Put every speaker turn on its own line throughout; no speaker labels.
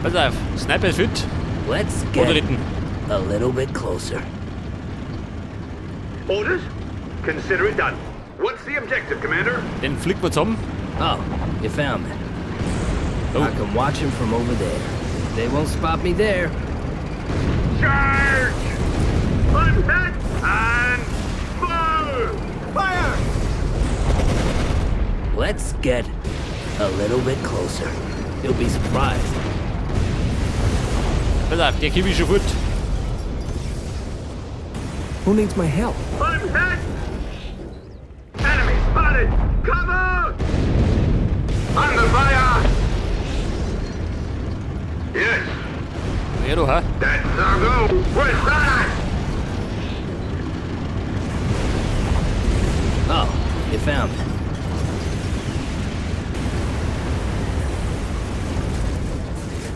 Pass auf, Sniper ist fit.
Let's get
Vortreten.
A little bit closer.
Orders? Consider it done. What's the objective, Commander?
Den flicken wir zusammen.
Oh, you found me.
Oh.
I can watch him from over there. They won't spot me there.
Charge! I'm hit and move! Fire!
Let's get a little bit closer. You'll be surprised.
Pass auf, der Kiwi ist schon fort.
Who needs my help?
I'm hit! Enemy spotted! Cover! Under fire! Yes,
Ja, du, ha?
That's our go! We're shot!
Oh, you found me.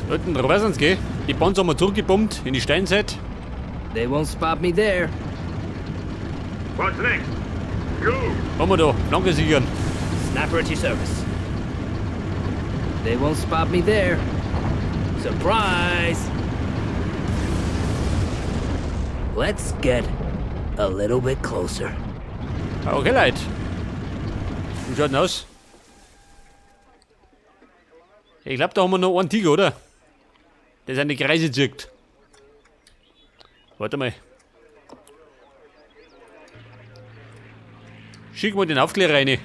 Unten drauf sind's, gell? Die Panzer haben wir zurückgebombt in die Steinzeit.
They won't spot me there.
What's next? Go!
Haben wir da, Flanke sichern.
Sniper at your service. They won't spot me there. Surprise! Let's get a little bit closer.
Okay, Leute. Wie schaut denn aus? Ich glaube, da haben wir noch einen Tiger, oder? Der seine Kreise zieht. Warte mal. Schick mal den Aufklärer rein.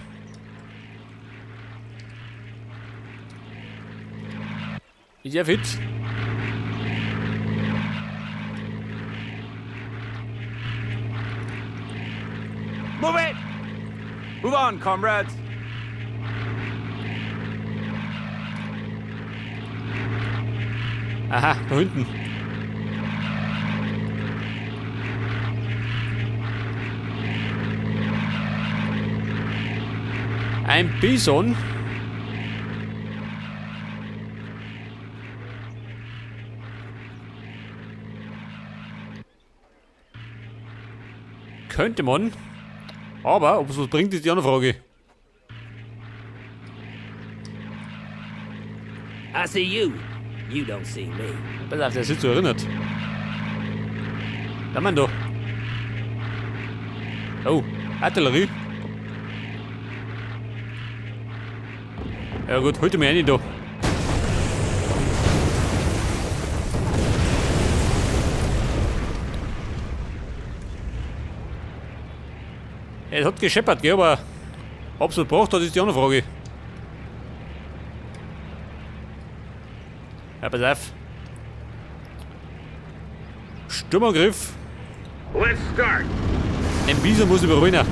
Ist er fit?
Move it! Move on, comrades.
Aha, da hinten. Ein Bison. Könnte man. Aber ob es was bringt, ist die andere Frage.
I see you. You don't see me.
Pass auf, der ist so erinnert. Da, Mann, da. Oh, Artillerie. Ja gut, holt mir eine da. Es hat gescheppert, gell, aber ob's was braucht hat, ist die andere Frage. Ja, pass auf. Sturmangriff.
Let's start.
Den Bison muss ich überholen. Da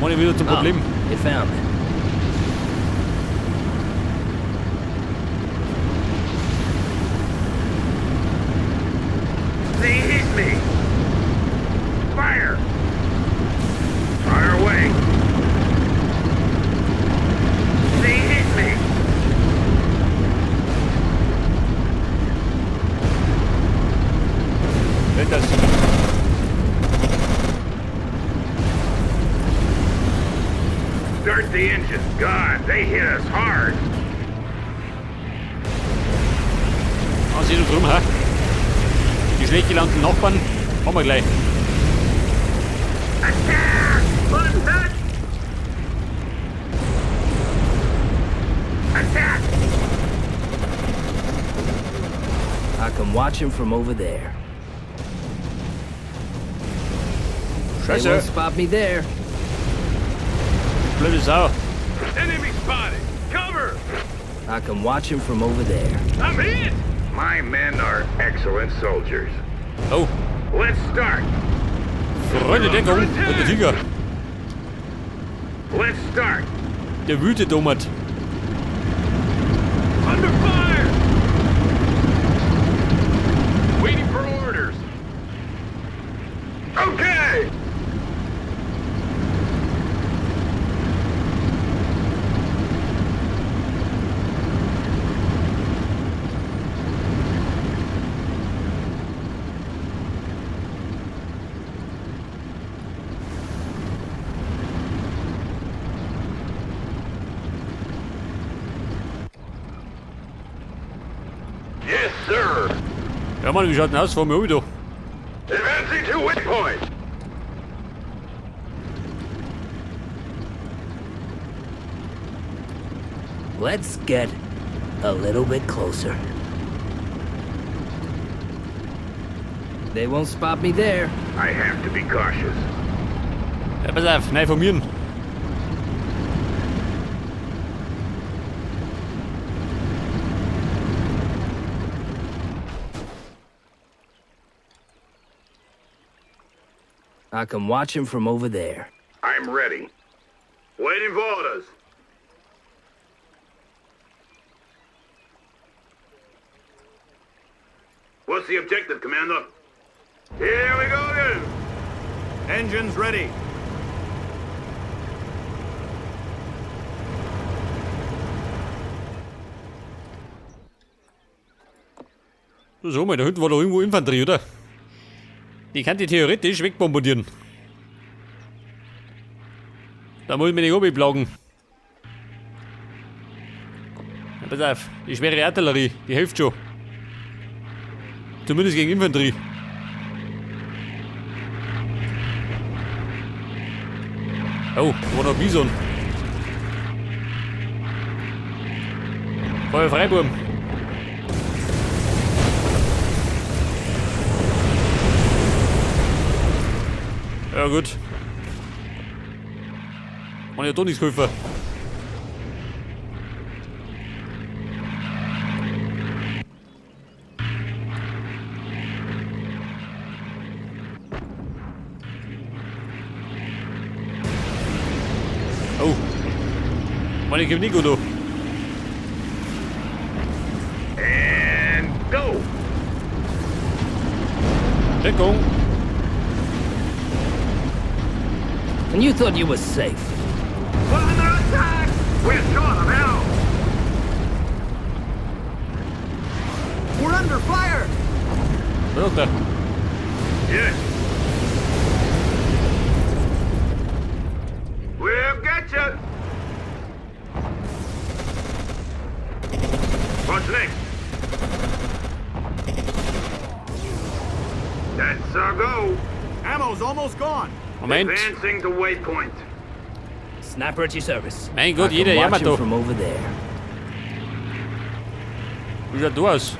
mach ich wieder zum
Oh,
Problem.
you found me.
They hit me. Fire! Fire away. They hit me.
Nicht das.
Start the engine. God, they hit us hard.
Ah, sieh drum, ha? Die schlecht gelaunten Nachbarn haben wir gleich.
Attack! I'm hit! Attack!
I can watch him from over there. They
Scheiße,
won't spot me there.
Blöde Sau.
Enemy spotted! Cover!
I can watch him from over there.
I'm hit! My men are excellent soldiers.
Oh,
Let's start.
Freunde, Deckung. Und der Tiger.
Let's start.
Der wütet Domat.
Under fire! Waiting for orders. Okay! sir.
Ja, Mann, wie schaut denn aus? Fahren wir wieder.
Advancing to waypoint.
Let's get a little bit closer. They won't spot me there.
I have to be cautious.
Ja, pass auf, neu formieren.
I can watch him from over there.
I'm ready. Waiting for orders. What's the objective, Commander? Here we go again.
Engines ready.
So, mal, da hinten war doch irgendwo Infanterie, oder? Die kann die theoretisch wegbombardieren. Da muss ich mich nicht runterplagen. Ja, pass auf, die schwere Artillerie, die hilft schon. Zumindest gegen Infanterie. Oh, da war noch ein Bison. Feuer frei, Burm. Ja gut. Man ja doch nichts geholfen. Oh. Meine kommt nicht gut da.
And go.
Deckung.
And you thought you were safe.
We're under attack! We're short of ammo!
We're under fire!
Was sagt er?
Yes. We'll get you! What's next? That's our go.
Ammo's almost gone.
Moment.
Advancing to waypoint.
Sniper at your service.
Mein Gott,
I can
jeder
watch
jammert
him
da.
from over there.
Wie schaut du aus?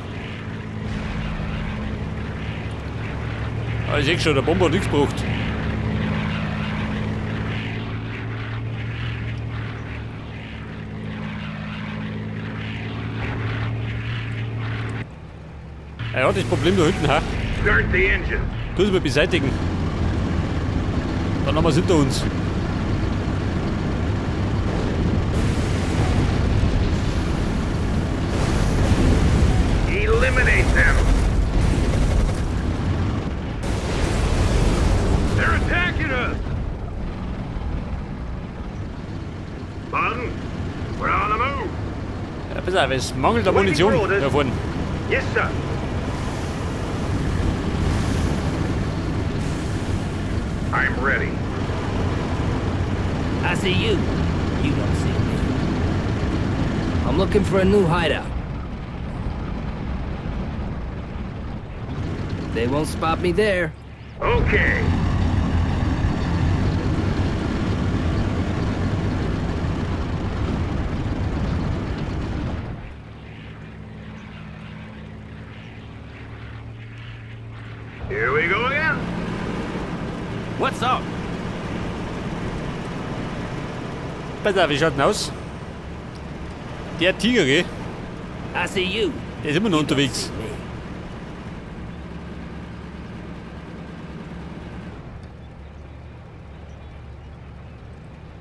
Ah, ich seh schon, der Bomber hat nichts gebraucht. Er hat das Problem da hinten, ha?
Start the engine.
Das müssen wir beseitigen. Dann haben wir es hinter uns.
Eliminate them. They're attacking us. Pardon? We're on the move.
Ja, pass auf, es mangelt an Munition da vorne.
Yes, sir. I'm ready.
I see you. You don't see me. I'm looking for a new hideout. They won't spot me there.
Okay. Here we go again.
What's up?
Pass auf, wie schaut denn aus? Der Tiger, gell?
I see you.
Der ist immer noch unterwegs.
Me.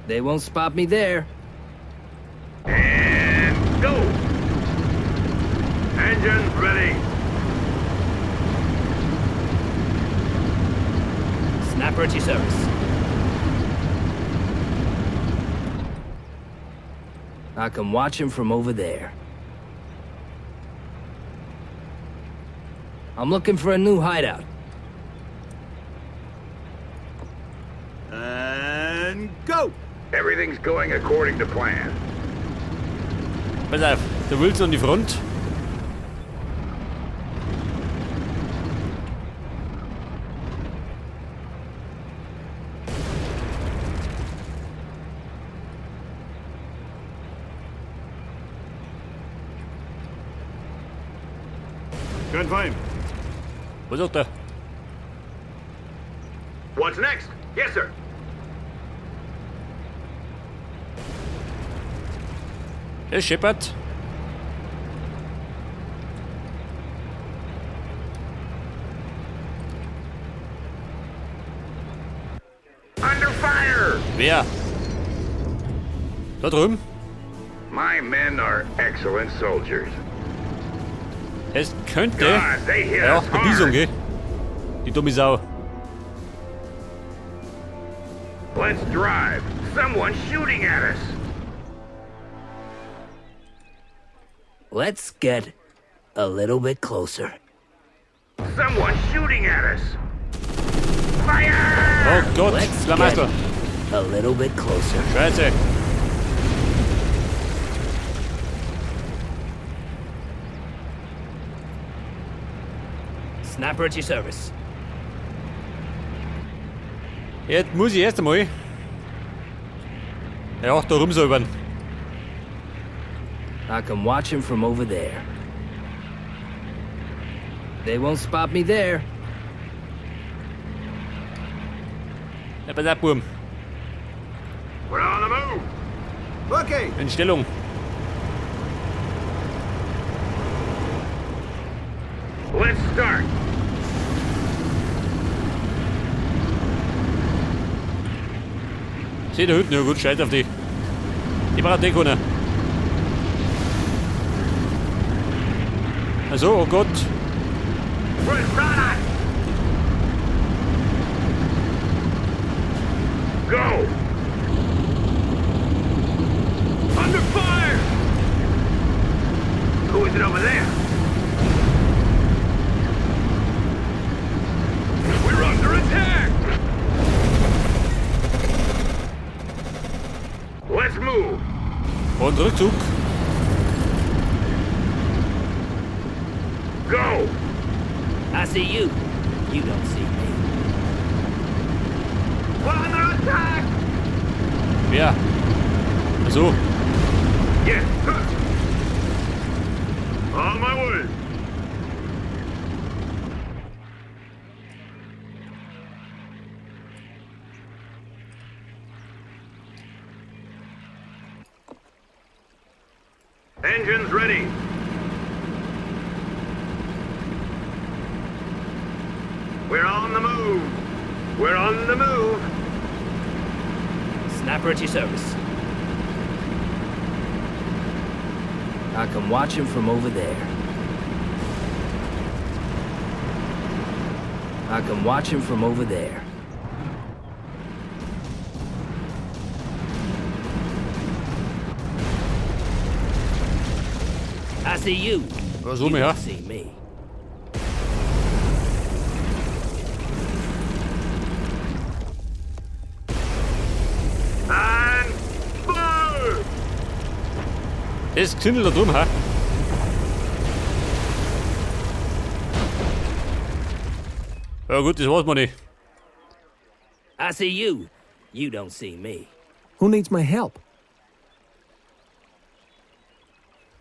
They won't spot me there.
And go. Engines ready.
Sniper at your service. I can watch him from over there. I'm looking for a new hideout.
And go!
Everything's going according to plan.
Pass auf, der Wilson an die Front.
Confirm.
Was sagt er?
What's next? Yes, sir.
Es scheppert.
Under fire!
Wer? Da drüben?
My men are excellent soldiers.
Es könnte.
God, they hit
Ja,
us
der Bison,
hard.
gell? Die dumme Sau.
Let's drive. Someone's shooting at us.
Let's get a little bit closer.
Someone's shooting at us. Fire!
Oh Gott,
Let's get
Schlamassel.
a little bit closer.
Scheiße.
Sniper at your service.
Jetzt muss ich erst einmal. Ja, da rumsäubern.
I can watch him from over there. They won't spot me there.
Ja, pass auf, Burm.
We're on the move.
Okay.
In Stellung.
Let's start.
Seh da hinten, ja gut, scheiß auf die. Die braucht eh keiner. Also, oh Gott.
Run, Go! Under fire! Who is it over there? We're under attack! Let's move!
Und Rückzug.
Go!
I see you. You don't see me.
We're under attack!
Wer? Also,
Yes! On my way! Engines ready. We're on the move. We're on the move.
Sniper at your service. I can watch him from over there. I can watch him from over there. I see you.
Ja, so
You
ja.
don't see me.
And fire!
Das Gesindel da drüben, ha? Ja gut, das war's mal nicht.
I see you. You don't see me.
Who needs my help?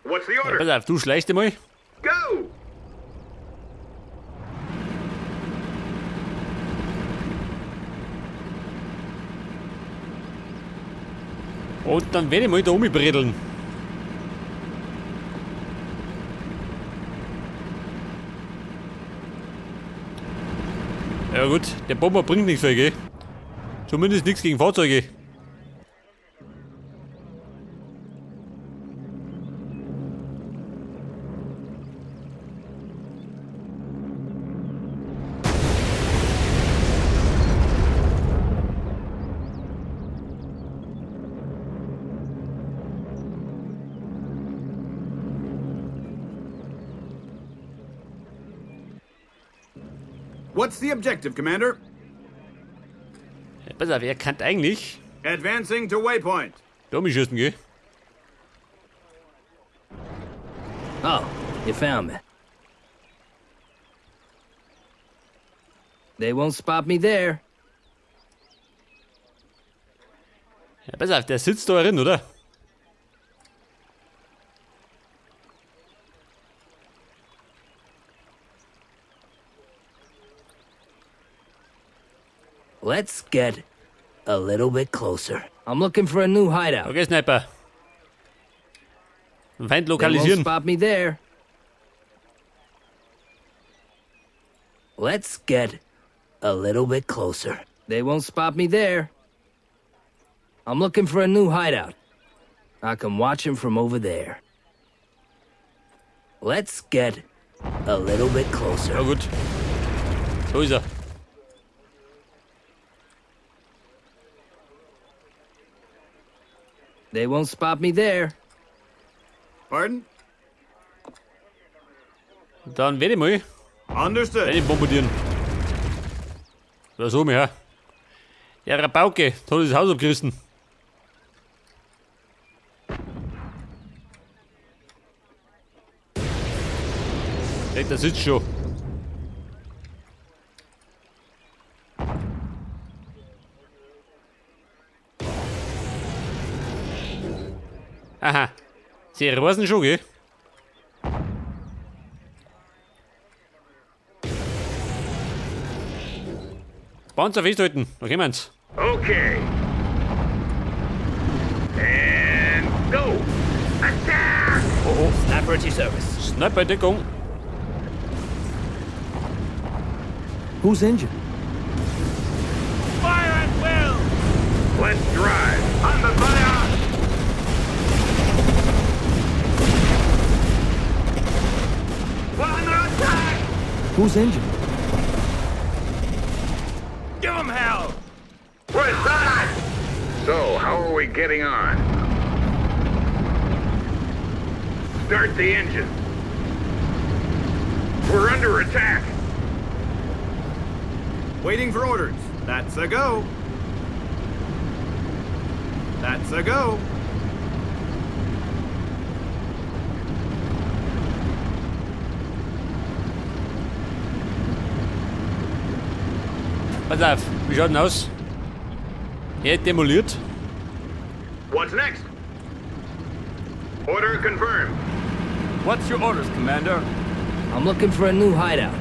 What's the
Ja,
order?
pass auf, du schleichst dich mal.
Go!
Und dann werde ich mal da umbredeln. Ja gut, der Bomber bringt nichts viel, gell? Zumindest nichts gegen Fahrzeuge.
What's the objective, Commander?
Ja, pass auf, er kann eigentlich
Advancing to waypoint.
da mich schießen, gell?
Oh, you found me. They won't spot me there.
Ja, pass auf, der sitzt da drin, oder?
Let's get a little bit closer. I'm looking for a new hideout.
Okay, Sniper. Den Feind
They won't
lokalisieren.
spot me there. Let's get a little bit closer. They won't spot me there. I'm looking for a new hideout. I can watch him from over there. Let's get a little bit closer.
Ja gut. So ist er.
They won't spot me there.
Pardon?
Dann werde ich mal
Understood.
eine bombardieren. Ja, so mehr. Ja, Rabauke, hat das Haus abgerissen. Hey, das sitzt schon. Aha. Sie rasen schon, gell? Panzer festhalten, da kommen's.
Okay. And go. Attack!
Sniper at your service.
Sniper-Deckung.
Who's injured?
Fire at will! Let's drive. Under fire! We're under attack!
Who's injured?
Give 'em hell! We're shot! So, how are we getting on? Start the engine. We're under attack.
Waiting for orders. That's a go. That's a go.
Pass auf, wie schaut denn aus? Er demoliert.
What's next? Order confirmed.
What's your orders, Commander?
I'm looking for a new hideout.